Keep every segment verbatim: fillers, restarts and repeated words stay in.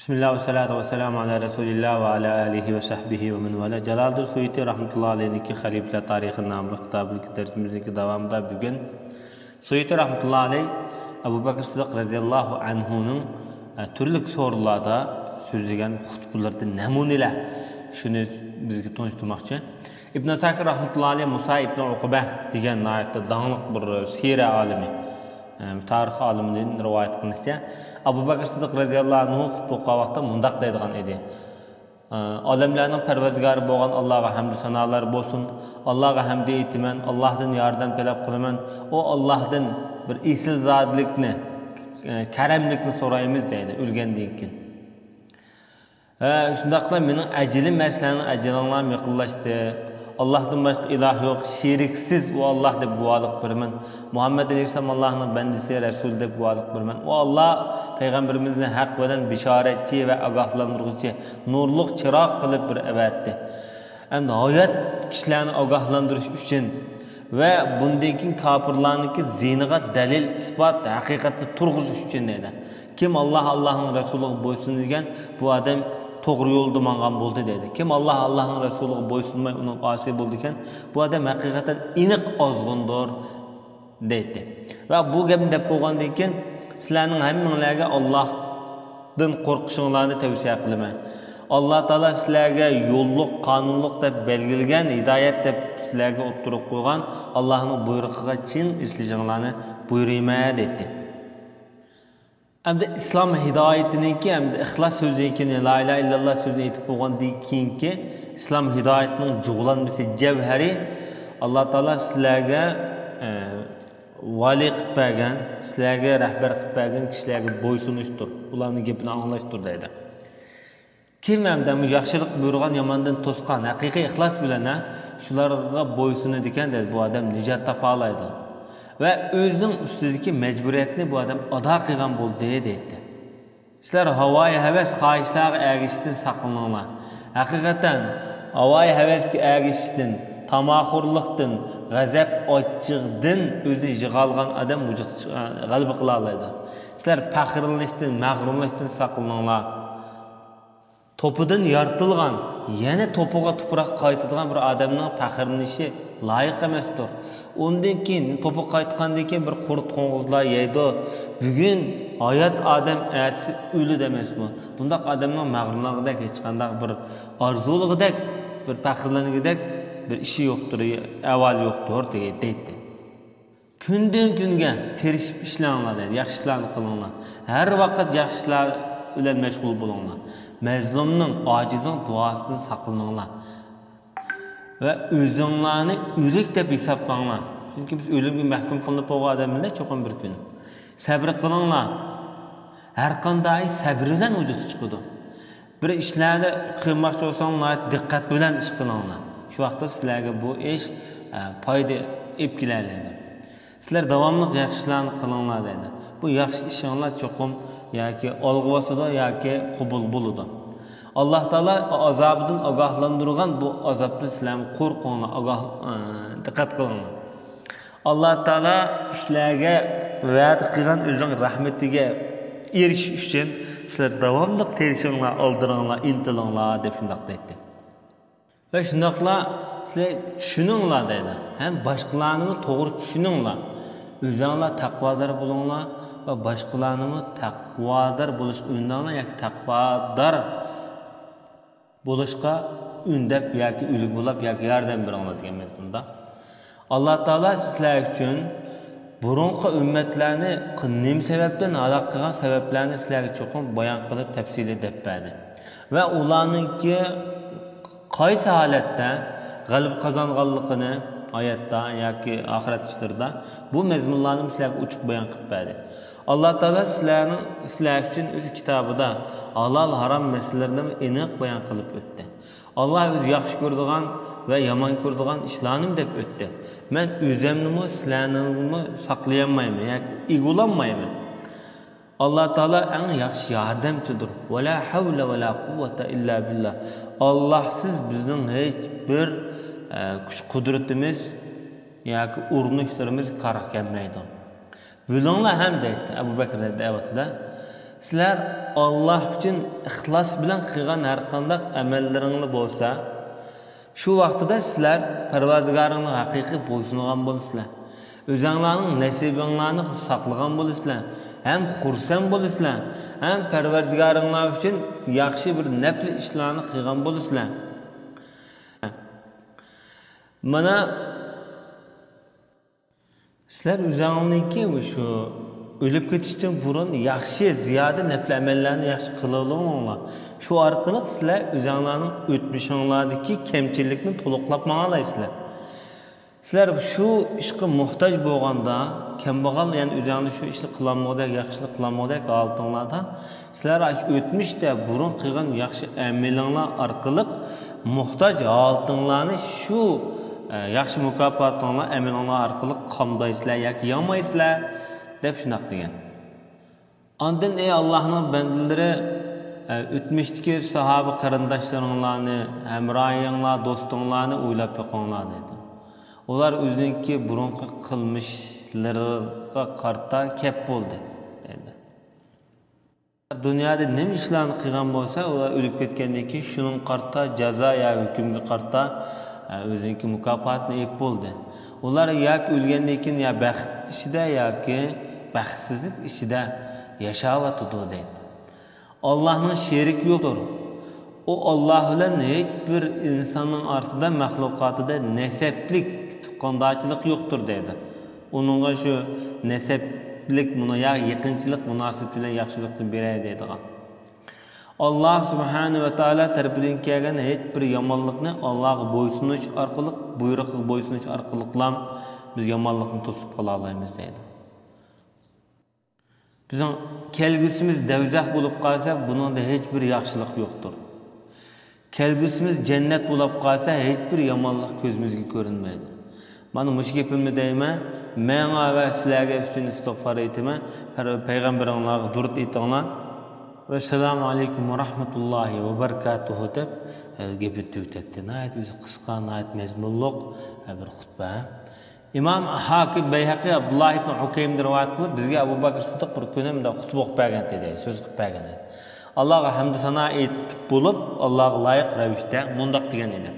بىسمىللا ۋەسسالاتۇ ۋەسسالامۇ ئالا رەسۇلىللا ۋە ئالا ئالىھى ۋە سەھبىھى ۋە مەن ۋالا. جالالىدىن سۇيۇتى رەھمەتۇللا ئەلەيھنىڭكى خەلىپىلەر تارىخى ناملىق كىتابىدىكى دەرسىمىزنىڭكى داۋامىدا بۈگۈن سۇيۇتى رەھمەتۇللا ئەلەيھ ئەبۇ بەكرى سىددىق رەزىياللاھۇ ئەنھۇنىڭ، ئە، تۈرلۈك سورۇنلاردا سۆزلىگەن خۇتبىلىرىدىن نەمۇنىلەر، شۇنى بىزگە تونۇشتۇرماقچى. ئىبن ئەساكىر رەھمەتۇللا ئەلەيھ مۇسا ئىبن ئۇقبە دېگەن ناھايىتى داڭلىق بىر سىيرە ئالىمى، ئە، تارىخ ئالىمىدىن رىۋايەت قىلىنىشىچە، ئەبۇ بەكرى سىددىق رەزىياللاھۇ ئەنھۇ خۇتبە ئوقۇغان ۋاقىتتا مۇنداق دەيدىغان ئىدى. ئالەملەرنىڭ پەرۋەردىگارى بولغان ئاللاغا ھەمدۇ سانالار بولسۇن. ئاللاغا ھەمدە ئېيتىمەن، ئاللاھتىن ياردەم تەلەپ قىلىمەن. ئۇ ئاللاھتىن بىر ئېسىلزادىلىكنى، كەرەملىكنى سورايمىز دەيدۇ ئۆلگەندىن كېيىن. ھە، شۇنداقلا مېنىڭ ئەجىلىم ۋە سىلەرنىڭ ئەجىلىڭلارمۇ يېقىنلاشتى. ئاللاھتىن باشقا ئىلاھ يوق، شېرىكسىز ئۇ ئاللاھ دەپ گۇۋاھلىق بېرىمەن. مۇھەممەد ئەلەيھىسسالام ئاللاھنىڭ بەندىسى، رەسۇلى دەپ گۇۋاھلىق بېرىمەن. ئۇ ئاللاھ پەيغەمبىرىمىزنى ھەق بىلەن بېشارەتچى ۋە ئاگاھلاندۇرغۇچى، نۇرلۇق چىراغ قىلىپ بىر ئەۋەتتى. ئەمدى ھايات كىشىلەرنى ئاگاھلاندۇرۇش ئۈچۈن ۋە بۇندىن كېيىن كاپىرلارنىڭكى زىيىنىغا دەلىل، ئىسپات، ھەقىقەتنى تۇرغۇزۇش ئۈچۈن دەيدۇ. كىم ئاللاھ، ئاللاھنىڭ رەسۇلىغا بويسۇنىدىكەن، بۇ ئادەم توغرا يولدا ماڭغان بولدى دەيدۇ. كىم ئاللاھ، ئاللاھنىڭ رەسۇلىغا بويسۇنماي ئۇنىڭغا ئاسىي بولىدىكەن، بۇ ئادەم ھەقىقەتەن ئېنىق ئازغۇندۇر دەيتتى. ۋە بۇ گەپنى دەپ بولغاندىن كېيىن، سىلەرنىڭ ھەممىڭلارگە ئاللاھتىن قورقۇشۇڭلارنى تەۋسىيە قىلىمەن. ئاللاھ تائالا سىلەرگە يوللۇق، قانۇنلۇق دەپ بەلگىلىگەن، ھىدايەت دەپ سىلەرگە ئوتتۇرىغا قويغان ئاللاھنىڭ بۇيرۇقىغا چىڭ ئېسىلىشىڭلارنى بۇيرۇيمەن دەيتتى. ئەمدى ئىسلام ھىدايىتىنىڭكى، ئەمدى ئىخلاس سۆزىدىن كېيىن، لا ئىلاھە ئىللاللا سۆزىنى ئېيتىپ بولغاندىن كېيىنكى ئىسلام ھىدايىتىنىڭ جۇغلانمىسى، جەۋھىرى، ئاللاھ تائالا سىلەرگە، ئە، ۋالىي قىلىپ بەرگەن، سىلەرگە رەھبەر قىلىپ بەرگەن كىشىلەرگە بويسۇنۇشتۇر، ئۇلارنىڭ گېپىنى ئاڭلاشتۇر دەيدۇ. كىم ئەمدى ياخشىلىق بۇيرۇغان، ياماندىن توسقان، ھەقىقىي ئىخلاس بىلەن، ھە، شۇلارغا بويسۇنىدىكەن دەيدۇ، بۇ ئادەم نىجات تاپالايدۇ. ۋە ئۆزىنىڭ ئۈستىدىكى مەجبۇرىيەتنى بۇ ئادەم ئادا قىلغان بولدى دەيتتى. سىلەر ھاۋايى ھەۋەس، خاھىشلارغا ئەگىشىشتىن ساقلىنىڭلار. ھەقىقەتەن، ھاۋايى ھەۋەسكە ئەگىشىشتىن، تاماخورلۇقتىن، غەزەپ، ئاچچىقتىن ئۆزىنى يىغالىغان ئادەم ۋۇجۇدقا چىق-، غەلىبە قىلالايدۇ. سىلەر پەخىرلىنىشتىن، مەغرۇرلۇقتىن ساقلىنىڭلار. توپىدىن يارىتىلغان، يەنە توپىغا، تۇپراققا قايتىدىغان بىر ئادەمنىڭ پەخىرلىنىشى لايىق ئەمەستۇر. ئۇندىن كېيىن، توپىغا قايتقاندىن كېيىن بىر قۇرت قوڭغۇزلار يەيدۇ. بۈگۈن ھايات ئادەم، ئەتىسى ئۆلىدۇ ئەمەسمۇ؟ بۇنداق ئادەمنىڭ مەغرۇرلانغۇدەك، ھېچقانداق بىر ئارزۇلىغۇدەك، بىر پەخىرلەنگۈدەك بىر ئىشى يوقتۇر، ئەھۋالى يوقتۇر دەيتتى. كۈندىن كۈنگە تىرىشىپ ئىشلەڭلار دەيدۇ، ياخشى ئىشلارنى قىلىڭلار. ھەر ۋاقىت ياخشى ئىشلار بىلەن مەشغۇل بولۇڭلار. مەزلۇمنىڭ، ئاجىزنىڭ دۇئاسىدىن ساقلىنىڭلار. ۋە ئۆزۈڭلارنى ئۆلۈك دەپ ھېسابلاڭلار. چۈنكى بىز ئۆلۈمگە مەھكۇم قىلىنىپ بولغان ئادەملەر چوقۇم بىر كۈنى. سەبرى قىلىڭلار. ھەر قانداق ئىش سەبرى بىلەن ۋۇجۇدقا چىقىدۇ. بىر ئىشلارنى قىلماقچى بولساڭ، ناھايىتى دىققەت بىلەن ئىش قىلىڭلار. شۇ ۋاقىتتا سىلەرگە بۇ ئىش، ئە، پايدا ئېلىپ كېلەلەيدۇ. سىلەر داۋاملىق ياخشى ئىشلارنى قىلىڭلار دەيدۇ. بۇ ياخشى ئىشىڭلار چوقۇم ياكى ئالغا باسىدۇ، ياكى قوبۇل بولىدۇ. ئاللاھ تائالا ئازابىدىن ئاگاھلاندۇرغان بۇ ئازابتىن سىلەرمۇ قورقۇڭلار، ئاگاھ، ئە، دىققەت قىلىڭلار. ئاللاھ تائالا سىلەرگە ۋەدە قىلغان ئۆزىنىڭ رەھمىتىگە ئېرىشىش ئۈچۈن سىلەر داۋاملىق تىرىشىڭلار، ئالدىراڭلار، ئىنتىلىڭلار دەپ شۇنداق دەيتتى. ۋە شۇنداقلا سىلەر چۈشىنىڭلار دەيدۇ. ھەم باشقىلارنىمۇ توغرا چۈشىنىڭلار. ئۆزۈڭلار تەقۋادار بولۇڭلار ۋە باشقىلارنىمۇ تەقۋادار بولۇشقا ئۈندەڭلار ياكى تەقۋادار بولۇشقا ئۈندەپ ياكى ئۈلگە بولاپ ياكى ياردەم بېرىڭلار دېگەن مەزمۇندا. ئاللاھ تائالا سىلەر ئۈچۈن بۇرۇنقى ئۈممەتلەرنى نېمە سەۋەبتىن ھالاك قىلغان سەۋەبلەرنى سىلەرگە چوقۇم بايان قىلىپ تەپسىلىي دەپ بەردى. ۋە ئۇلارنىڭكى قايسى ھالەتتە غەلىبە قازانغانلىقىنى ھاياتتا ياكى ئاخىرەت ئىشلىرىدا بۇ مەزمۇنلارنىمۇ سىلەرگە ئوچۇق بايان قىلىپ بەردى. ئاللاھ تائالا سىلەرنىڭ، سىلەر ئۈچۈن ئۆز كىتابىدا ھالال، ھارام مەسىلىلىرىنىمۇ ئېنىق بايان قىلىپ ئۆتتى. ئاللاھ ئۆزى ياخشى كۆرىدىغان ۋە يامان كۆرىدىغان ئىشلارنىمۇ دەپ ئۆتتى. مەن ئۆزۈمنىمۇ، سىلەرنىمۇ ساقلىيالمايمەن ياكى ئىگە بولالمايمەن. ئاللاھ تائالا ئەڭ ياخشى ياردەمچىدۇر. ۋەلا ھەۋلە ۋەلا قۇۋۋەتە ئىللا بىللا. ئاللاھسىز بىزنىڭ ھېچ بىر، ئە، كۈچ قۇدرىتىمىز ياكى ئۇرۇنۇشلىرىمىز كارغا كەلمەيدۇ. بىلىڭلار ھەم دەيتتى ئەبۇ بەكرى دەۋاتىدۇ. سىلەر ئاللاھ ئۈچۈن ئىخلاس بىلەن قىلغان ھەرقانداق ئەمەللىرىڭلار بولسا، شۇ ۋاقتىدا سىلەر پەرۋەردىگارىڭلارغا ھەقىقىي بويسۇنغان بولىسىلەر. ئۆزەڭلارنىڭ نەسىبىڭلارنى ساقلىغان بولىسىلەر، ھەم خۇرسەن بولىسىلەر، ھەم پەرۋەردىگارىڭلار ئۈچۈن ياخشى بىر نەپلى ئىشلارنى قىلغان بولىسىلەر. مانا، سىلەر ئۆزەڭلارنىڭكى مۇشۇ ئۆلۈپ كېتىشتىن بۇرۇن ياخشى، زىيادە نەپلى ئەمەللەرنى ياخشى قىلىۋېلىڭلار. شۇ ئارقىلىق سىلەر ئۆزەڭلارنىڭ ئۆتمۈشۈڭلاردىكى كەمچىلىكنى تولۇقلاپ ماڭالايسىلەر. سىلەر شۇ ئىشقا موھتاج بولغاندا، كەمبەغەل، يەنى ئۆزەڭلار شۇ ئىشنى قىلالمىغۇدەك، ياخشىلىق قىلالمىغۇدەك ھالىتىڭلاردا، سىلەر ئاشۇ ئۆتمۈشتە بۇرۇن قىلغان ياخشى ئەمىلىڭلار ئارقىلىق موھتاج ھالىتىڭلارنى شۇ، ئە، ياخشى مۇكاپاتىڭلار، ئەمىلىڭلار ئارقىلىق قامدايسىلەر ياكى ياڭمايسىلەر، دەپ شۇنداق دېگەن. ئاندىن، ئەي ئاللاھنىڭ بەندىلىرى، ئە، ئۆتمۈشتىكى ساھابە قېرىنداشلىرىڭلارنى، ھەمراھىڭلار، دوستۇڭلارنى ئويلاپ بېقىڭلار، دەيدۇ. ئۇلار ئۆزىنىڭكى بۇرۇنقى قىلمىشلىرىغا قارىتا كەپ بولدى، دەيدۇ. دۇنيادا نېمە ئىشلارنى قىلغان بولسا، ئۇلار ئۆلۈپ كەتكەندىن كېيىن شۇنىڭغا قارىتا جازا يا ھۆكۈمگە قارىتا، ئە، ئۆزىنىڭكى مۇكاپاتىنى ئېلىپ بولدى. ئۇلار ياكى ئۆلگەندىن كېيىن يا بەخت ئىچىدە ياكى بەختسىزلىك ئىچىدە ياشاۋاتىدۇ، دەيدۇ. ئاللاھنىڭ شېرىكى يوقتۇر. ئۇ ئاللاھ بىلەن ھېچ بىر ئىنساننىڭ ئارىسىدا، مەخلۇقاتىدا نەسەبلىك تۇغقاندارچىلىق يوقتۇر، دەيدۇ. ئۇنىڭغا شۇ نەسەبلىك مۇنا-، يا يېقىنچىلىق مۇناسىۋىتى بىلەن ياخشىلىقنى بېرەي دەيدىغان. ئاللاھ سۇبھانەھۇ ۋە تائالا تەرىپىدىن كەلگەن ھېچ بىر يامانلىقنى ئاللاھقا بويسۇنۇش ئارقىلىق، بۇيرۇقىغا بويسۇنۇش ئارقىلىقلا بىز يامانلىقنى توسۇپ قالالايمىز، دەيدۇ. بىزنىڭ كەلگۈسىمىز دەۋزەخ بولۇپ قالسا، بۇنىڭدا ھېچ بىر ياخشىلىق يوقتۇر. كەلگۈسىمىز جەننەت بولۇپ قالسا، ھېچ بىر يامانلىق كۆزىمىزگە كۆرۈنمەيدۇ. مانا مۇشۇ گېپىمنى دەيمەن. ماڭا ۋە سىلەرگە ئۈچۈن ئىستىغپار ئېيتىمەن. پەر-، پەيغەمبىرىڭلارغا دۇرۇت ئېيتىڭلار. ۋەسسالامۇ ئەلەيكۇم ۋە رەھمەتۇللاھى ۋە بەرىكاتۇھۇ دەپ، ئە، گېپىنى تۈگىتەتتى. ناھايىتى ئۆزى قىسقا، ناھايىتى مەزمۇنلۇق، ئە، بىر خۇتبە. ئىمام ھاكىم بەيھەقى ئابدۇللا ئىبن ئۇكەيمدىن رىۋايەت قىلىپ، بىزگە ئەبۇ بەكرى سىددىق بىر كۈنى مۇنداق خۇتبە ئوقۇپ بەرگەنتى، دەيدۇ، سۆز قىلىپ بەرگەنتى. ئاللاغا ھەمدۇ سانا ئېيتىپ بولۇپ، ئاللاغا لايىق رەۋىشتە مۇنداق دېگەن ئىدى.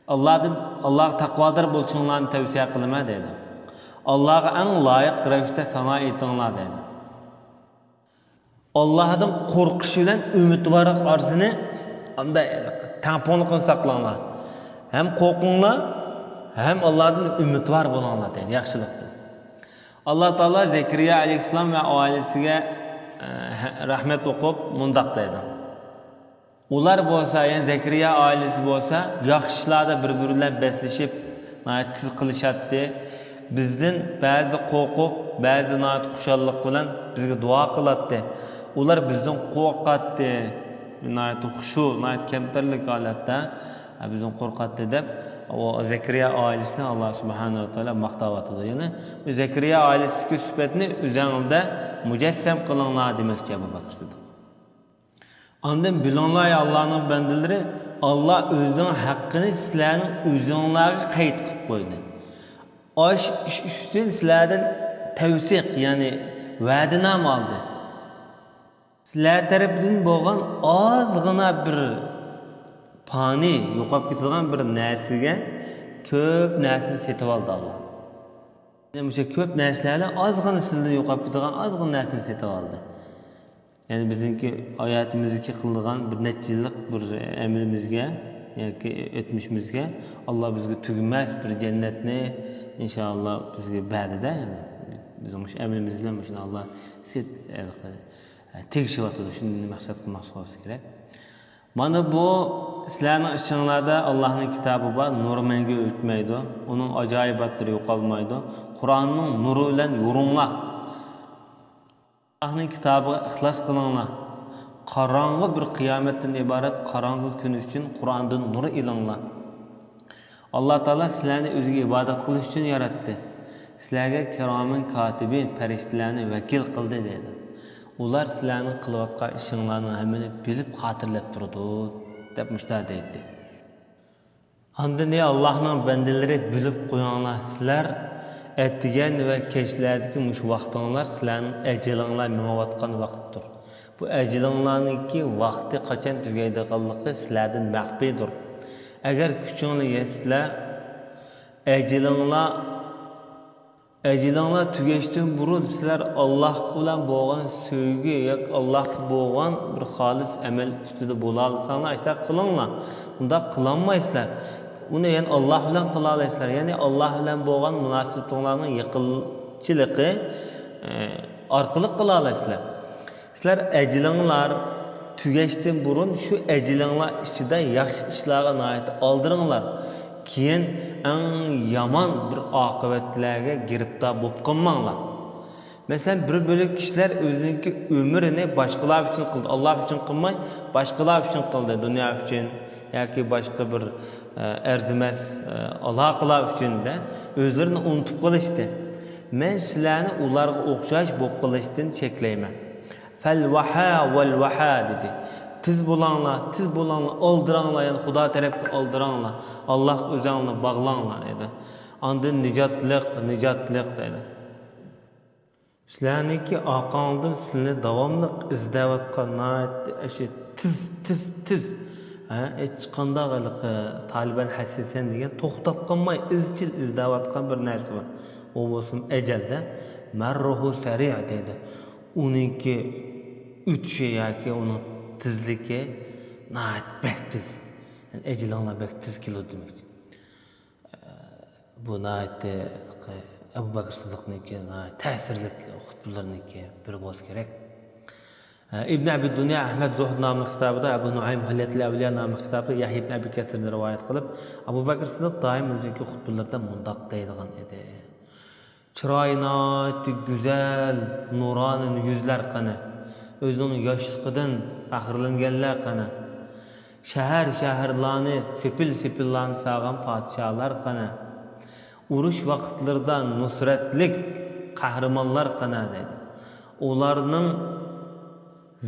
ئاللادىن، ئاللاغا تەقۋادار بولۇشۇڭلارنى تەۋسىيە قىلىمەن، دەيدۇ. ئاللاغا ئەڭ لايىق رەۋىشتە سانا ئېيتىڭلار، دەيدۇ. ئاللاھدىن قورقۇش بىلەن ئۈمىدۋارلىق ئارىسىنى ئانداق تەڭپۇڭلۇقىنى ساقلاڭلار. ھەم قورقۇڭلار، ھەم ئاللاھدىن ئۈمىدۋار بولۇڭلار، دەيدۇ، ياخشىلىق بىلەن. ئاللا تائالا زەكىرىيا ئەلەيھىسسالام ۋە ئائىلىسىگە، ئە، رەھمەت ئوقۇپ مۇنداق دەيدۇ. ئۇلار بولسا، يەنى زەكىرىيا ئائىلىسى بولسا، ياخشى ئىشلاردا بىر-بىرى بىلەن بەسلىشىپ، ناھايىتى تېز قىلىشاتتى. بىزدىن بەزىدە قورقۇپ، بەزىدە ناھايىتى خۇشاللىق بىلەن بىزگە دۇئا قىلاتتى. ئۇلار بىزدىن قورقاتتى. ناھايىتى خۇشۇ، ناھايىتى كەمتەرلىك ھالەتتە، بىزدىن قورقاتتى دەپ، ئۇ زەكىرىيا ئائىلىسىنى ئاللا سۇبھانەھۇ ۋە تائالا ماختاۋاتىدۇ. يەنى زەكىرىيا ئائىلىسىدىكى سۈپەتنى ئۆزەڭلاردا مۇجەسسەم قىلىڭلار دېمەكچى ئەبۇ بەكرى سىددىق. ئاندىن بىلىڭلار، ئەي ئاللانىڭ بەندىلىرى، ئاللا ئۆزىنىڭ ھەققىنى سىلەرنىڭ ئۆزۈڭلارغا قەيت قىلىپ قويدى. ئاش ئىش ئۈستىدىن سىلەردىن تەۋسىق، يەنى ۋەدىنامە ئالدى. سىلەر تەرىپىدىن بولغان ئازغىنا بىر پانىي، يوقاپ كېتىدىغان بىر نەرسىگە كۆپ نەرسىنى سېتىۋالدى ئاللا. يەنى مۇشۇ كۆپ نەرسىلەرنى ئازغىنا سىلىدىن يوقاپ كېتىدىغان ئازغىنا نەرسىنى سېتىۋالدى. يەنى بىزنىڭكى ھاياتىمىزدىكى قىلىدىغان بىر نەچچە يىللىق بىر ئەمىلىمىزگە ياكى ئۆتمۈشىمىزگە ئاللا بىزگە تۈگىمەس بىر جەننەتنى ئىنشائاللا بىزگە بەردى-دە. يەنى بىزنىڭ مۇشۇ ئەمىلىمىز بىلەن مۇشۇنى ئاللا سېت-، تېگىشىۋاتىدۇ. شۇنى مەقسەت قىلماقچى بولسا كېرەك. مانا بۇ سىلەرنىڭ ئىچىڭلاردا ئاللانىڭ كىتابى بار، نۇرى مەڭگۈ ئۆچمەيدۇ، ئۇنىڭ ئاجايىباتلىرى يوقالمايدۇ. قۇرئاننىڭ نۇرى بىلەن يورۇڭلار. ئاللاھنىڭ كىتابىغا ئىخلاس قىلىڭلار. قاراڭغۇ بىر قىيامەتتىن ئىبارەت قاراڭغۇ كۈن ئۈچۈن قۇرئاندىن نۇر ئېلىڭلار. ئاللا تائالا سىلەرنى ئۆزىگە ئىبادەت قىلىش ئۈچۈن ياراتتى. سىلەرگە كىرامەن كاتىبىن، پەرىشتىلەرنى ۋەكىل قىلدى، دەيدۇ. ئۇلار سىلەرنىڭ قىلىۋاتقان ئىشىڭلارنىڭ ھەممىنى بىلىپ خاتىرىلەپ تۇرىدۇ، دەپ مۇشۇنداق دەيتتى. ئاندىن، ئەي ئاللاھنىڭ بەندىلىرى، بىلىپ قويۇڭلار، سىلەر ئەتىگەن ۋە كەچلەردىكى مۇشۇ ۋاقتىڭلار سىلەرنىڭ ئەجىلىڭلار مېڭىۋاتقان ۋاقىتتۇر. بۇ ئەجىلىڭلارنىڭكى ۋاقتى قاچان تۈگەيدىغانلىقى سىلەردىن مەخپىيدۇر. ئەگەر كۈچۈڭلار يەتسىلەر، ئەجىلىڭلار، ئەجىلىڭلار تۈگەشتىن بۇرۇن سىلەر ئاللاھ بىلەن بولغان سۆيگۈ ياكى ئاللاھقا بولغان بىر خالىس ئەمەل ئۈستىدە بولالىساڭلار، ئاشۇنداق قىلىڭلار. ئۇنداق قىلالمايسىلەر. ئۇنى يەنى ئاللاھ بىلەن قىلالايسىلەر. يەنى ئاللاھ بىلەن بولغان مۇناسىۋىتىڭلارنىڭ يېقىنچىلىقى، ئە، ئارقىلىق قىلالايسىلەر. سىلەر ئەجىلىڭلار تۈگەشتىن بۇرۇن شۇ ئەجىلىڭلار ئىچىدە ياخشى ئىشلارغا ناھايىتى ئالدىرىڭلار. كېيىن ئەڭ يامان بىر ئاقىۋەتلەرگە گىرىپتار بولۇپ قالماڭلار. مەسىلەن، بىر بۆلەك كىشىلەر ئۆزىنىڭكى ئۆمرىنى باشقىلار ئۈچۈن قىلدى. ئاللاھ ئۈچۈن قىلماي، باشقىلار ئۈچۈن قىلدى. دۇنيا ئۈچۈن ياكى باشقا بىر، ئە، ئەرزىمەس، ئە، ئالاقىلار ئۈچۈن دە ئۆزلىرىنى ئۇنتۇپ قېلىشتى. مەن سىلەرنى ئۇلارغا ئوخشاش بولۇپ قېلىشتىن چەكلەيمەن. فەلۋەھا ۋەلۋەھا دېدى. تېز بولاڭلار، تېز بولاڭلار، ئالدىراڭلار، يەنى خۇدا تەرەپكە ئالدىراڭلار. ئاللاھقا ئۆزەڭلارنى باغلاڭلار دېدى. ئاندىن نىجاتلىق، نىجاتلىق دەيدۇ. سىلەرنىڭكى ئارقاڭدىن سىلىنى داۋاملىق ئىزدەۋاتقان ناھايىتى ئەشە تېز، تېز، تېز. ھە، ھېچقانداق ھېلىقى تالىبان ھەسسىسەن دېگەن توختاپ قالماي ئىزچىل ئىزدەۋاتقان بىر نەرسە بار. ئۇ بولسىمۇ ئەجەلدە مەررۇھۇ سەرىئ دەيدۇ. ئۇنىڭكى ئۆتۈشى ياكى ئۇنىڭ تېزلىكى ناھايىتى بەك تېز. يەنى ئەجىلىڭلار بەك تېز كېلىدۇ دېمەكچى. بۇ ناھايىتى ئەبۇ بەكرى سىددىقنىڭكى ناھايىتى تەسىرلىك خۇتبىلىرىنىڭكى بىرى بولسا كېرەك. ئىبن ئەبى دۇنيا ئەھمەد زۇھد ناملىق كىتابىدا، ئەبۇ نۇئەيم ھىليەتۇل ئەۋلىيا ناملىق كىتابىدا يەھيا ئىبن ئەبى كەسىردىن رىۋايەت قىلىپ، ئەبۇ بەكرى سىددىق دائىم ئۆزىنىڭكى خۇتبىلىرىدا مۇنداق دەيدىغان ئىدى. چىرايى ناھايىتى گۈزەل، نۇرانە يۈزلەر قېنى. ئۆزىنىڭ ياشلىقىدىن پەخىرلەنگەنلەر قېنى. شەھەر-شەھەرلەرنى، سېپىل-سېپىللارنى سالغان پادىشاھلار قېنى. ئۇرۇش ۋاقىتلىرىدا نۇسرەتلىك قەھرىمانلار قېنى دەيدۇ. ئۇلارنىڭ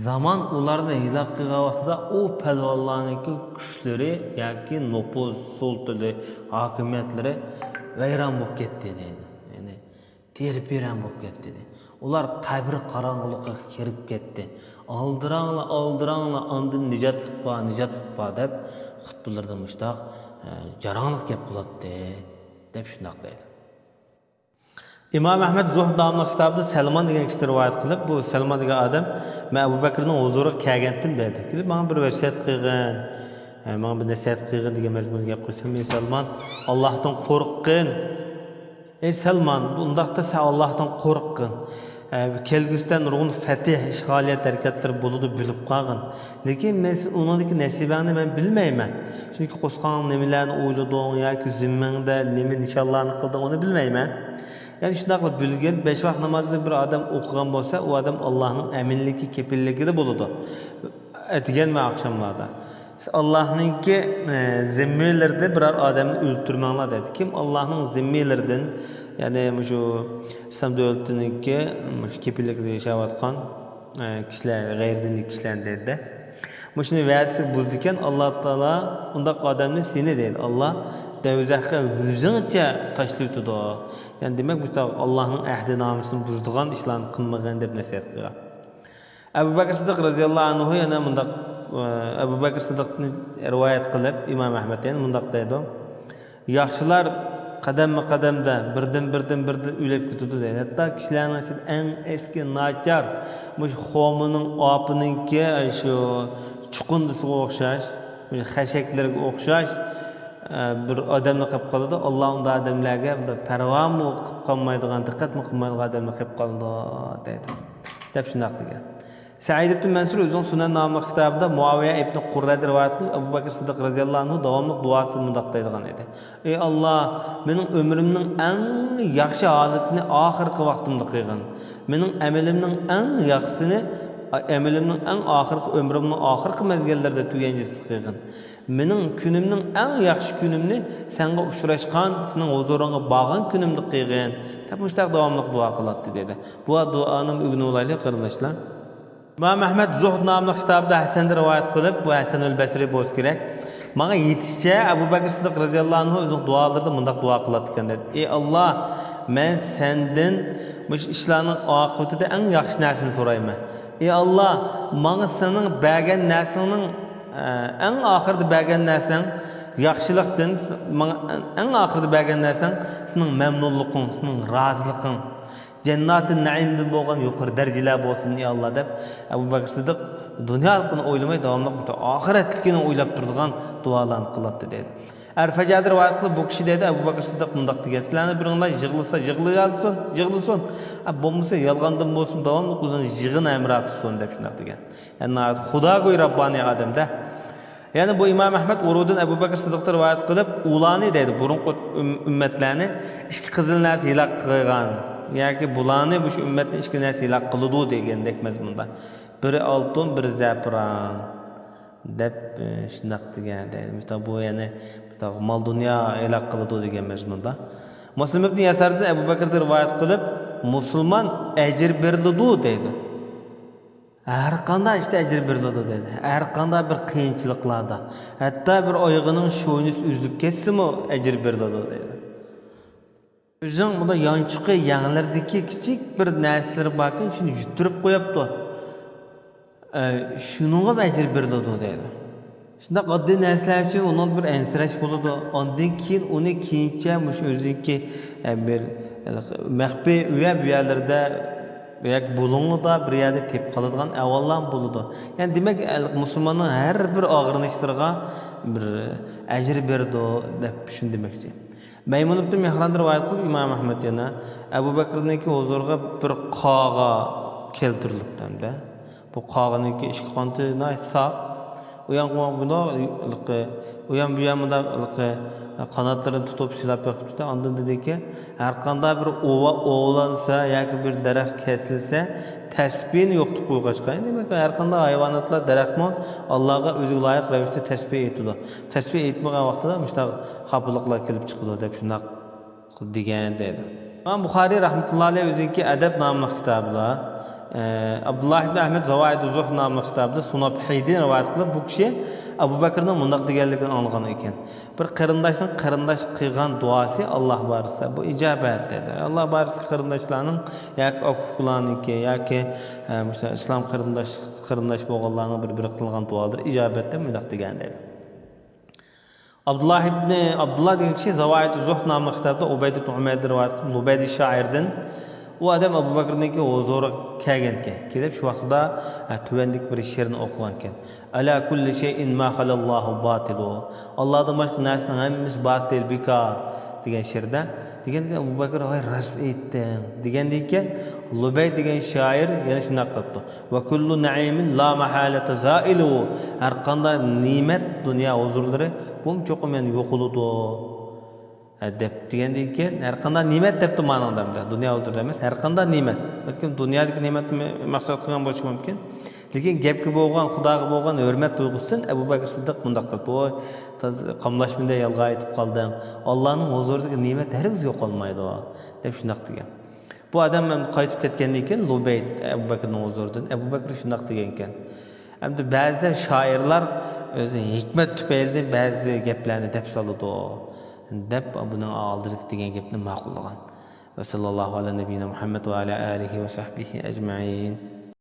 زامان ئۇلارنى ھالاك قىلغان ۋاقتىدا ئۇ پەلۋانلارنىڭكى كۈچلىرى ياكى نوپۇز، سۇلتىلى، ھاكىمىيەتلىرى ۋەيران بولۇپ كەتتى دەيدۇ. يەنى تېرە-پېرەن بولۇپ كەتتى دەيدۇ. ئۇلار قەبرە قاراڭغۇلۇقىغا كىرىپ كەتتى. ئالدىراڭلا، ئالدىراڭلا، ئاندىن نىجاتلىق بار، نىجاتلىق بار دەپ خۇتبىلىرىدا مۇشتاق، ئە، جاراڭلىق گەپ قىلاتتى دەپ شۇنداق دەيدۇ. ئىمام ئەھمەد زۇھد ناملىق كىتابىدا سەلمان دېگەن كىشىدىن رىۋايەت قىلىپ، بۇ سەلمان دېگەن ئادەم، مەن ئەبۇ بەكرىنىڭ ھۇزۇرىغا كەلگەنتىم دەيدۇ. كېلىپ، ماڭا بىر ۋەسىيەت قىلغىن، ئە، ماڭا بىر نەسىھەت قىلغىن دېگەن مەزمۇندا گەپ قىلسام، ئەي سەلمان، ئاللاھتىن قورققىن. ئەي سەلمان، بۇنداقتا سەن ئاللاھتىن قورققىن. ئە، كەلگۈسىدە نۇرغۇن فەتىھ، ئىشغالىيەت ھەرىكەتلىرى بولىدۇ، بىلىپ قالغىن. لېكىن مەن سېنىڭ ئۇنىڭدىكى نەسىبەڭنى مەن بىلمەيمەن. چۈنكى قورسىقىڭدا نېمىلەرنى ئويلىدىڭ ياكى زىممىڭدە نېمە نىشانلارنى قىلدىڭ، ئۇنى بىلمەيمەن. يەنى شۇنداقلا بۈگۈن بەش ۋاق نامازنى بىر ئادەم ئوقۇغان بولسا، ئۇ ئادەم ئاللاھنىڭ ئەمىنلىكى، كېپىللىكىدە بولىدۇ. ئەتىگەن ۋە ئاخشاملاردا. ئاللاھنىڭكى، ئە، زىممىلىرىدە بىرەر ئادەمنى ئۆلتۈرمەڭلار دەيدۇ. كىم ئاللاھنىڭ زىممىلىرىدىن، يەنى مۇشۇ ئىسلام دۆلىتىنىڭكى مۇشۇ كېپىللىكىدە ياشاۋاتقان، ئە، كىشىلەر، غەيرىدىنلىك كىشىلەرنى دەيدۇ. مۇشۇنى ۋەدىسىنى بۇزىدىكەن، ئاللا تائالا ئۇنداق ئادەمنى سېنى دەيدۇ، ئاللا دەۋزەخكە ئۆزۈڭچە تاشلىۋېتىدۇ. يەنى دېمەك، بۇ تاغ ئاللاھنىڭ ئەھدىنامىسىنى بۇزىدىغان ئىشلارنى قىلمىغىن دەپ نەسىھەت قىلغان. ئەبۇ بەكرى سىددىق رەزىياللاھۇ ئەنھۇ يەنە مۇنداق، ئەبۇ بەكرى سىددىقتىن رىۋايەت قىلىپ، ئىمام ئەھمەد يەنە مۇنداق دەيدۇ، ياخشىلار قەدەممۇ قەدەمدە بىردىن، بىردىن، بىردىن ئۆلۈپ كېتىدۇ دەيدۇ. ھەتتا كىشىلەرنىڭ ئىچىدە ئەڭ ئەسكى ناچار، مۇشۇ خورمىنىڭ ئاپىنىڭكى شۇ چۇقۇندىسىغا ئوخشاش، مۇشۇ خەشەكلىرىگە ئوخشاش، ئە، بىر ئادەمنى قىلىپ قالىدۇ. ئاللا ئۇنداق ئادەملەرگە بىر پەرۋامۇ قىلىپ قالمايدىغان، دىققەتمۇ قىلمايدىغان ئادەمنى قىلىپ قالىدۇ دەيدۇ. دەپ شۇنداق دېگەن. سەئىد ئىبن مەنسۇر ئۆزىنىڭ سۇنەن ناملىق كىتابىدا مۇئاۋىيە ئىبن قۇررەدىن رىۋايەت قىلىپ، ئەبۇ بەكرى سىددىق رەزىياللاھۇ ئەنھۇ داۋاملىق دۇئاسىدا مۇنداق دەيدىغان ئىدى. ئەي ئاللا، مېنىڭ ئۆمرۈمنىڭ ئەڭ ياخشى ھالىتىنى ئاخىرقى ۋاقتىمدا قىلغىن. مېنىڭ ئەمىلىمنىڭ ئەڭ ياخشىسىنى، ئەمىلىمنىڭ ئەڭ ئاخىرقى، ئۆمرۈمنىڭ ئاخىرقى مەزگىللىرىدە تۈگەنچىسىنى قىلغىن. مېنىڭ كۈنۈمنىڭ ئەڭ ياخشى كۈنۈمنى سەنگە ئۇچراشقان، سېنىڭ ھۇزۇرۇڭغا بارغان كۈنۈمدە قىلغىن، دەپ مۇشۇنداق داۋاملىق دۇئا قىلاتتى دېدى. بۇ دۇئانى ئۆگىنىۋالايلى قېرىنداشلار. ئىمام ئەھمەد زۇھد ناملىق كىتابىدا ھەسەندىن رىۋايەت قىلىپ، بۇ ھەسەنۇل بەسرى بولسا كېرەك، ماڭا يېتىشىچە ئەبۇ بەكرى سىددىق رەزىياللاھۇ ئەنھۇ ئۆزىنىڭ دۇئالىرىدا مۇنداق دۇئا قىلاتتىكەن دەيدۇ، ئى ئاللا، مەن سەندىن مۇشۇ ئىشلارنىڭ ئاقىۋىتىدە ئەڭ ياخشى نەرسىنى سورايمەن. ئى ئاللا، ماڭا سېنىڭ بەرگەن نەرسىڭنىڭ، ئە، ئەڭ ئاخىرىدا بەرگەن نەرسەڭ ياخشىلىقتىن، ماڭا ئەڭ ئاخىرىدا بەرگەن نەرسەڭ سېنىڭ مەمنۇنلۇقۇڭ، سېنىڭ رازىلىقىڭ، جەنناتى نەئىمدىن بولغان يۇقىرى دەرىجىلەر بولسۇن، ئى ئاللا، دەپ، ئەبۇ بەكرى سىددىق دۇنيالىقنى ئويلىماي، داۋاملىق ئاخىرەتلىكىنى ئويلاپ تۇرىدىغان دۇئالارنى قىلاتتى، دەيدۇ. ئەر فەجەدە رىۋايەت قىلىپ، بۇ كىشى دەيدۇ، ئەبۇ بەكرى سىددىق مۇنداق دېگەن، سىلەرنى بىرىڭلار يىغلىسا، يىغلىسۇن، يىغلىسۇن. ئە، بولمىسا يالغاندىن بولسۇن، داۋاملىق ئۆزىنى يىغىن ھەمراھ تۇتسۇن دەپ شۇنداق دېگەن. يەنى ناھايىتى خۇداگوي رەببانىي ئادەمدە. يەنە بۇ ئىمام ئەھمەد ئۇرۇدىن ئەبۇ بەكرى سىددىقتىن رىۋايەت قىلىپ، ئۇلارنى دەيدۇ، بۇرۇنقى ئۈم-، ئۈممەتلەرنى ئىككى قىزىل نەرسە ھېلاك قىلغان ياكى بۇلارنى، مۇشۇ ئۈممەتنى ئىككى نەرسە ھېلاك قىلىدۇ دېگەندەك مەزمۇندا. بىرى ئالتۇن، بىرى زەپىران. دەپ، ئى، شۇنداق دېگەن دەيدۇ. مۇشۇنداق بۇ يەنى مۇشۇنداق مال دۇنيا ھېلاك قىلىدۇ دېگەن مەزمۇندا. مۇسلىم ئىبن يەساردىن ئەبۇ بەكرىدىن رىۋايەت قىلىپ، مۇسۇلمان ئەجىر بېرىلىدۇ دەيدۇ. ھەر قانداق ئىشتا ئەجىر بېرىلىدۇ دەيدۇ. ھەر قانداق بىر قىيىنچىلىقلاردا، ھەتتا بىر ئايىغىنىڭ شوينىسى ئۈزۈلۈپ كەتسىمۇ ئەجىر بېرىلىدۇ دەيدۇ. ئۆزىنىڭ مۇنداق يانچۇقى يەڭلىرىدىكى كىچىك بىر نەرسىلىرى باركەن، شۇنى يۇتتۇرۇپ قويۇپتۇ. ئە، شۇنىڭغىمۇ ئەجىر بېرىلىدۇ دەيدۇ. شۇنداق ئاددىي نەرسىلەر ئۈچۈن ئۇنىڭ بىر ئەنسىرەش بولىدۇ. ئاندىن كېيىن ئۇنى كېيىنچە مۇشۇ ئۆزىنىڭكى، ئە، بىر مەخپىي ئۆيە بۇ يەرلىرىدە ياكى بۇلۇڭلىدا بىر يەردە تېپىپ قالىدىغان ئەھۋاللارمۇ بولىدۇ. يەنى دېمەك، مۇسۇلماننىڭ ھەر بىر ئاغرىنىشلىرىغا بىر ئەجىر بېرىدۇ دەپ شۇنى دېمەكچى. مەيمۇن ئىبن مېھراندىن رىۋايەت قىلىپ ئىمام ئەھمەد يەنە ئەبۇ بەكرىنىڭكى ھۇزۇرىغا بىر قاغا كەلتۈرۈلۈپتۇ ھەمدە بۇ قاغىنىڭكى ئىككى قانىتى ناھايىتى ساق. ئۇ يانغا بۇنى ئۇ يان بۇ يان مۇنداق قاناتلىرىنى تۇتۇپ سىلاپ بېقىپتۇ. ئاندىن دېدىكى، ھەر قانداق بىر ئوۋا ئوۋلانسا ياكى بىر دەرەخ كېسىلسە، تەسبىھىنى يوقىتىپ قويغاچقا، دېمەك، ھەر قانداق ھايۋاناتلار، دەرەخمۇ ئاللاغا ئۆزىگە لايىق رەۋىشتە تەسبىھ ئېيتىدۇ. تەسبىھ ئېيتمىغان ۋاقتىدا مۇشۇنداق خاپىلىقلار كېلىپ چىقىدۇ دەپ شۇنداق دېگەن دەيدۇ. ئىمام بۇخارىي رەھمەتۇللا ئەلەيھ ئۆزىنىڭكى ئەدەب ناملىق كىتابىدا، ئە، ئابدۇللا ئىبن ئەھمەد زاۋائىدۇ زۇھد ناملىق كىتابىدا سۇنابھىدىن رىۋايەت قىلىپ، بۇ كىشى ئەبۇ بەكرىنىڭ مۇنداق دېگەنلىكىنى ئاڭلىغان ئىكەن. بىر قېرىنداشنىڭ قېرىنداش قىلغان دۇئاسى ئاللا بارىسىدا بۇ ئىجابەت دەيدۇ. ئاللا بارىسىدا قېرىنداشلارنىڭ ياكى ئاكا-ئۇكىلارنىڭكى ياكى، ئە، مۇشۇ ئىسلام قېرىنداش، قېرىنداش بولغانلارنىڭ بىر-بىرى قىلغان دۇئالىرى ئىجابەت دەپ مۇنداق دېگەن دەيدۇ. ئابدۇللا ئىبنى ئابدۇللا دېگەن كىشى زاۋائىدۇ زۇھد ناملىق كىتابتا ئۇبەيد ئىبن ئۇمەيردىن رىۋايەت قىلىپ، زۇبەيدى شائىردىن، ئۇ ئادەم ئەبۇ بەكرىنىڭكى ھۇزۇرىغا كەلگەنكەن. كېلىپ شۇ ۋاقتىدا، ھە، تۆۋەندىكى بىر شېئىرنى ئوقۇغانكەن. «ئەلا كۇللى شەيئىن ما خالاللاھۇ باتىلۇ.» ئاللادىن باشقا نەرسىنىڭ ھەممىسى باتىل، بىكار دېگەن شېئىردا. دېگەندىكىن ئەبۇ بەكرى، «ھاي، راست ئېيتتىڭ» دېگەندىكىن، لۇبەي دېگەن شائىر يەنە شۇنداق دەپتۇ. «ۋە كۇللۇ نەئىمىن لا مەھالەتە زائىلۇ.» ھەر قانداق نېمەت، دۇنيا ھۇزۇرلىرى، بۇمۇ چوقۇم يەنە يوقىلىدۇ. ھە، دەپ دېگەندىن كېيىن، ھەر قانداق نېمەت دەپتۇ مانىڭدا ئەمدى. دۇنيا ھۇزۇرىدا ئەمەس، ھەر قانداق نېمەت. بەلكىم دۇنيادىكى نېمەتنى مەقسەت قىلغان بولۇشى مۇمكىن. لېكىن گەپكە بولغان، خۇداغا بولغان ھۆرمەت تۇيغۇسىدىن ئەبۇ بەكرى سىددىق مۇنداق دەپتۇ: «ۋوي، تازا قاملاشمىدە يالغان ئېيتىپ قالدىڭ. ئاللانىڭ ھۇزۇرىدىكى نېمەت ھەرگىز يوقالمايدۇ.» دەپ شۇنداق دېگەن. بۇ ئادەم قايتىپ كەتكەندىن كېيىن لۇبەيد ئەبۇ بەكرىنىڭ ھۇزۇرىدىن، ئەبۇ بەكرى شۇنداق دېگەنكەن: «ئەمدى بەزىدە شائىرلار ئۆزى ھېكمەت تۈپەيلىدىن بەزى گەپلەرنى دەپ سالىدۇ» دەپ، بۇنىڭ ئالدىدىكى دېگەن گەپنى ماقۇللىغان. ۋە ساللاللاھۇ ئەلا نەبىييىنا مۇھەممەد ۋە ئەلا ئالىھى ۋە سەھبىھى ئەجمەئىن.